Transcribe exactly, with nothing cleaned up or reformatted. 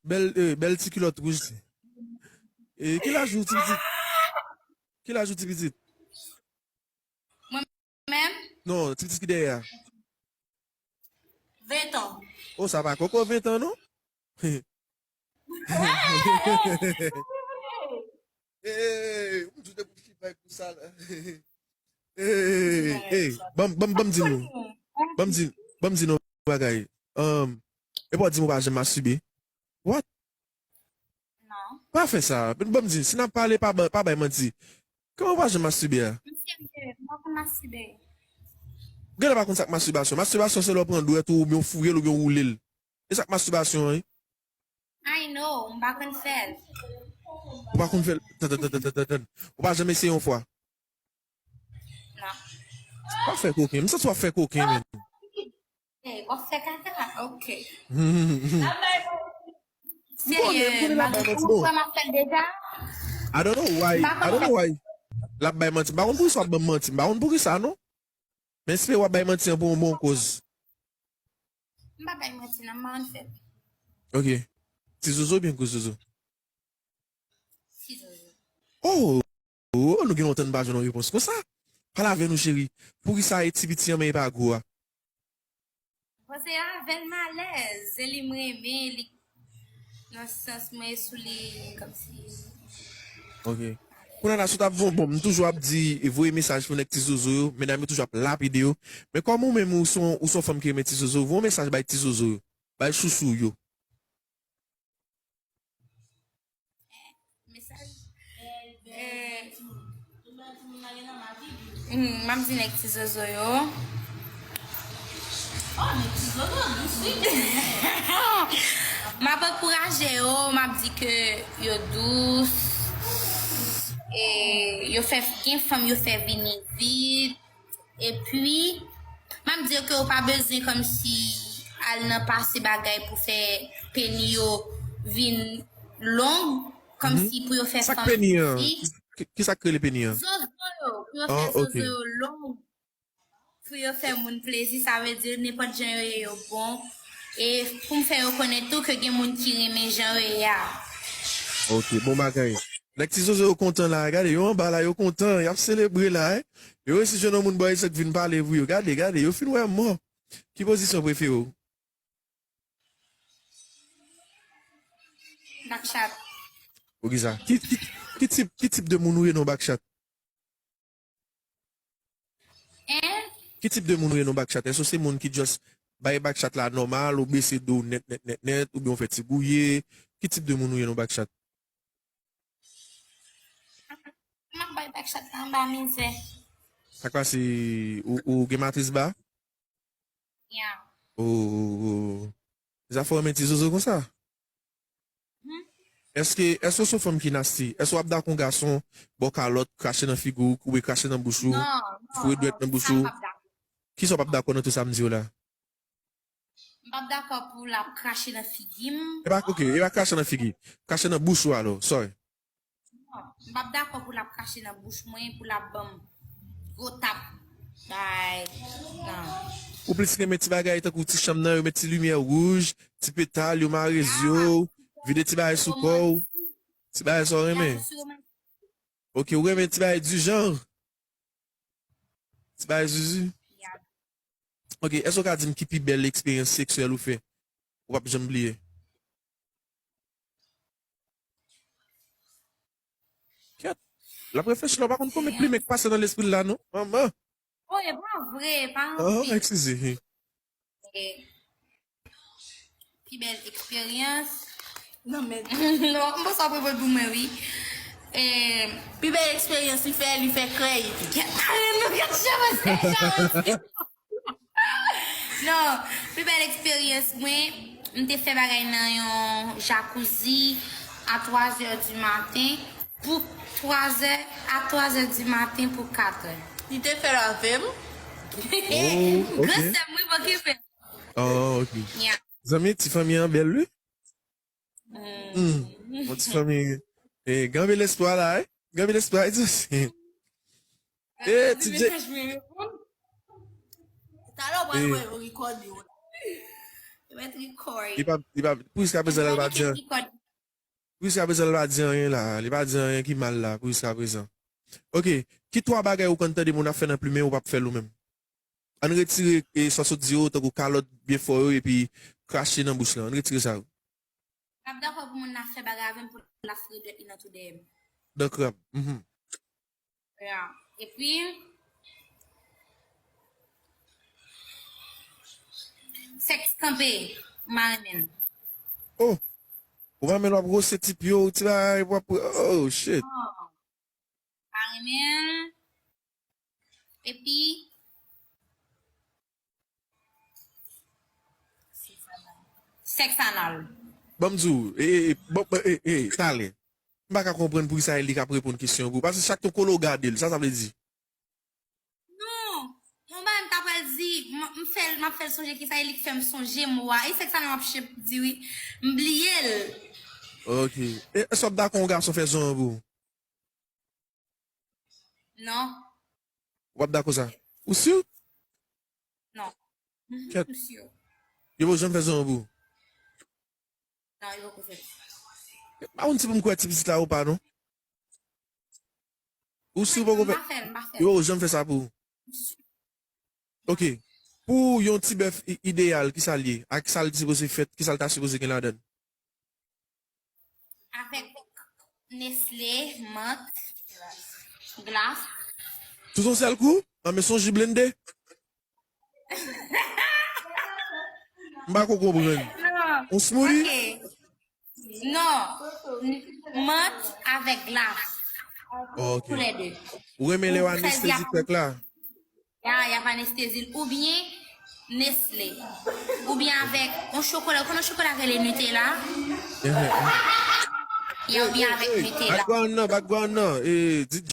Bèl, eh, bèl ti kilòt wouj. Eh, ki laj ou, ti pitit? Ki laj ou, ti pitit? Mwen menm? Non, ti pitit ki dèyè a. Ven tan. Oh, sa pa koko ven tan, non? Hey, ou di w te pou chita pou sa la. Hey, hey, ban m, ban m, ban m di nou. Ban m di, ban m di nou bagay. Um, e pa w di m ou pa janm mastibe. What? Non. Pa fè sa. Ban m di, si n ap pale, pa, ba- pa bay manti. Kòman ou pa janm mastibe a? M serye, m pa konn mastibe. Gen lè pa konn sa k mastibasyon. Mastibasyon se lè w pran dwèt ou oubyen w fouye l oubyen w woule l. E sa k mastibasyon an, wi. I know, m pa konn fè l. Ou pa konn fè l. Tann, tann, tann, tann, tann, tann. Ou pa janm eseye yon fwa? Non. Pa fè koken. M santi w ap fè koken, menm. Hey, w ap fè kaka? Ok. M konnen, m Serye, konnen l ap bay manti. ou Bon, kwè m ap fè l deja? I don't know why. I don't know why. L ap bay manti. M pa konn poukisa w ap ban m manti. M pa konn poukisa, non. Men espere w ap bay manti an pou yon bon koz. M pa bay manti, non, m pa konn fè l. Ok. Ti zozo oubyen gwo zozo? Ti zozo. Oh! Oh, nou gen lontan n pa jwenn yon repons konsa. Pale avè nou, cheri. Poukisa e ti piti an, men e pa gwo a? Paske avè l m alèz, e li m renmen, li nan sans mwen e sou li kòmsi. Ok. Kounye a la, si w t ap voye, bon, m toujou ap di, voye mesaj pou nèg ti zozo yo, medam yo toujou ap lapide yo. Men kòm ou menm, ou se yon, ou se yon fanm ki renmen ti zozo, voye yon mesaj bay ti zozo yo, bay chouchou yo. Mesaj. Eh, mm, m ap di nèg ti zozo yo. M ap ankouraje yo, m ap di ke yo dous. E yo fè, gen fanm yo fè vini vit. Epi, m ap di yo ke yo pa bezwen kòmsi al nan pase bagay pou fè peni yo vin long, kòmsi pou yo fè Sa k fanm peni an? piti. Ki, ki sa k rele peni an? Zozo yo, pou yo Ah, fè ok. Zozo yo long. Pou yo fè moun plezi, sa vle di nenpòt jan yo ye yo bon. E pou m fè yo konnen tou ke gen moun ki renmen jan yo ye a. Ok, bon bagay. Nèg ti zozo yo kontan la, gade, yo anba la, yo kontan, y ap selebre la, eh. Yo resi jwenn yon moun bò isit k vin pale pou yo. Gade, gade, yo fin wè mò. Ki pozisyon prefere w? Bakchat. Poukisa? Ki, ki, ki tip, ki tip de moun ou ye nan bakchat? Hein? Ki tip de moun ou ye nan bakchat? Èske w se moun ki just bay bakchat la nòmal, ou bese do w nèt, nèt, nèt, nèt, oubyen w fè ti gouye? Ki tip de moun ou ye nan bakchat? M ap bay bakchat la anba mizè. Sa k pase, ou, ou gen matris ba? Ya. Oh, oh, oh. Zafè w renmen ti zozo konsa? Hmm. Èske, èske w se yon fanm ki nasty? Èske w ap dakò yon gason ba w kalòt, krache nan figi w, oubyen krache nan bouch ou, Non, non, foure dwèt nan bouch ou? Sa m p ap dakò. Kisa w p ap dakò nan tout sa m di w la? M p ap dakò pou l ap krache nan figi m. E pa, ok, e pa krache nan figi. Krache nan bouch ou alò, sorry. M p ap dakò pou l ap krache nan bouch mwen, pou l ap ban m gwo tap. Bay. Non. Ou plis renmen ti bagay tankou ti chanm nan, yo met ti limyè wouj, ti petal, yo mare zye w, vide ti bagay sou kò w. Ti bagay sa w renmen. Ok, ou renmen ti bagay du genre. Ti bagay zuzu. Ya. Ok, èske w ka di m ki pi bèl eksperyans seksyèl ou fè? Ou p ap janm bliye. Kèt. L ap reflechi la, w pa konn konbyen plimen k pase nan lespri l la, non? Manman! Oh, e pa vre, pa Oh, anpil. Eskize. Eh, pi bèl eksperyans. Non, men. Non, m panse w ap reponn pou mwen, wi. Eh, pi bèl eksperyans, li fè, li fè krèy. Gèt, ah, nou gèt, janm, janm. Non, pi bèl eksperyans mwen, m te fè bagay nan yon jacuzzi a twa zè di maten, pou twa zè, a twa zè di maten pou kat è. Li te fè l avè m. Oh, ok. Gran sè m, wi, mwen ki fè. Oh, ok. Ya. Zanmi, ti fanmi an bèl, wi. Hmm. Bon, ti fanmi. Eh, gen anpil espwa la, eh. Gen anpil espwa, eh, ti. Eh, ti J. Mesaj mwen reponn. Talè w pral wè yo rekòde w la. Mwen trikòy. Li pa, li pa, pou jiska prezan la, li pa di anyen. Pou jiska prezan, li pa di anyen la. Li pa di anyen ki mal la, pou jiska prezan. Ok, ki twa bagay ou konn tande moun ap fè nan plimen ou p ap fè l ou menm? Ann retire e, sa w sot di yo, tankou kalòt byen fò yo, epi krache nan bouch lan. Ann retire sa yo. M ap dakò pou moun nan fè bagay avè m pou l ap fri dwèt li nan tou dèyè m. Dan krab. Mhm. Ya. Epi, sèks kanpe, m pa renmen l. Oh! Ou pa renmen l w ap wose ti pye w, ti bagay, w ap, oh shit. Non. M pa renmen l. Epi, sèks anal. Ban m di w, e, e, e, bon, e, e, e, talè. M pa ka konprann poukisa Elik ap reponn kesyon pou ou. Paske chak tan w kole w gade l, sa sa vle di? Non, yon bagay m ta pral di, m, m fè l, m ap fè l sonje kisa Elik fè m sonje mo a. E sèks anal m ap chèp di wi, m bliye l. Ok. E, èske w ap dakò yon gason fè zon an pou ou? Non. W ap dakò sa? Ou si? Non. Kèt. M si. Yo poko janm fè zon an pou ou? Non, yo poko fè. M pa konn si pou m kwè ti pitit la ou pa, non. Ou si ou poko fè? M pa fè l, m pa fè l. Yo poko janm fè sa pou ou? M si. Ok. Pou yon ti bèf i- ideyal, ki sa l ye? Ak sa l sipoze fèt, ki sa l ta sipoze gen ladan l? Avèk Nestlé, mant, glas. Tout yon sèl kou? An, men se yon ji blende. M pa ko konprann. Non. On smoothie? Ok. Non. Mant avèk glas. Ok. Toulède. Ou renmen lè yo anestezi kèk la? Ya, y ap anestezi l. Oubyen Nestlé. Oubyen avèk yon chokola. Ou konn yon chokola ki rele Nutella? Ya, oubyen avèk Nutella. Background nan, background nan. E, di